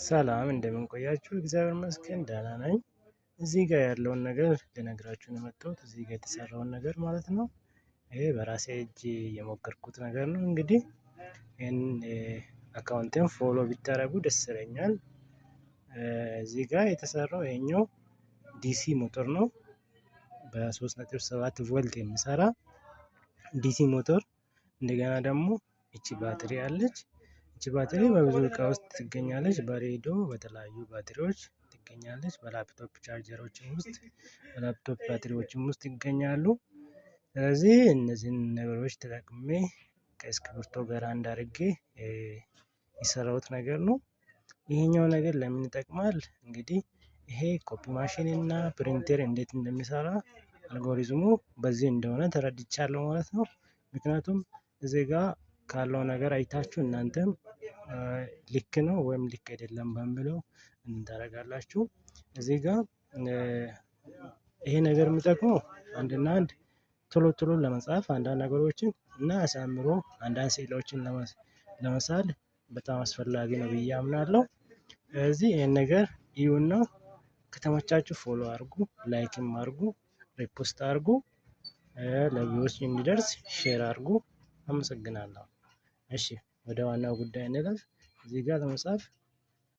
ሰላም እንደምን ቆያችሁ? እግዚአብሔር ይመስገን ደህና ነኝ። እዚህ ጋር ያለውን ነገር ልነግራችሁ ነው የመጣሁት። እዚህ ጋር የተሰራውን ነገር ማለት ነው። ይሄ በራሴ እጅ የሞከርኩት ነገር ነው። እንግዲህ ይህን account ኤን follow ቢታረጉ ደስ ይለኛል። እዚህ ጋር የተሰራው ይሄኛው DC ሞተር ነው። በ3.7 ቮልት የሚሰራ DC ሞተር። እንደገና ደግሞ እቺ ባትሪ አለች። እቺ ባትሪ በብዙ እቃ ውስጥ ትገኛለች። በሬዲዮ፣ በተለያዩ ባትሪዎች ትገኛለች። በላፕቶፕ ቻርጀሮችም ውስጥ፣ በላፕቶፕ ባትሪዎችም ውስጥ ይገኛሉ። ስለዚህ እነዚህን ነገሮች ተጠቅሜ ከእስክሪብቶ ጋር አንድ አድርጌ የሰራሁት ነገር ነው። ይሄኛው ነገር ለምን ይጠቅማል? እንግዲህ ይሄ copy machine እና ፕሪንተር እንዴት እንደሚሰራ አልጎሪዝሙ በዚህ እንደሆነ ተረድቻለሁ ማለት ነው። ምክንያቱም እዚህ ጋር ካለው ነገር አይታችሁ እናንተም ልክ ነው ወይም ልክ አይደለም በሚለው እንታረጋላችሁ። እዚህ ጋር ይሄ ነገር የሚጠቅመው አንድና አንድ ቶሎ ቶሎ ለመጻፍ አንዳንድ ነገሮችን እና አሳምሮ አንዳንድ ስዕሎችን ለመሳል በጣም አስፈላጊ ነው ብዬ አምናለሁ። ስለዚህ ይሄን ነገር እዩና ከተመቻችሁ follow አድርጉ፣ like ም አድርጉ፣ repost አድርጉ፣ ለብዙዎች እንዲደርስ share አድርጉ። አመሰግናለሁ። እሺ፣ ወደ ዋናው ጉዳይ እንለፍ። እዚህ ጋር ለመጻፍ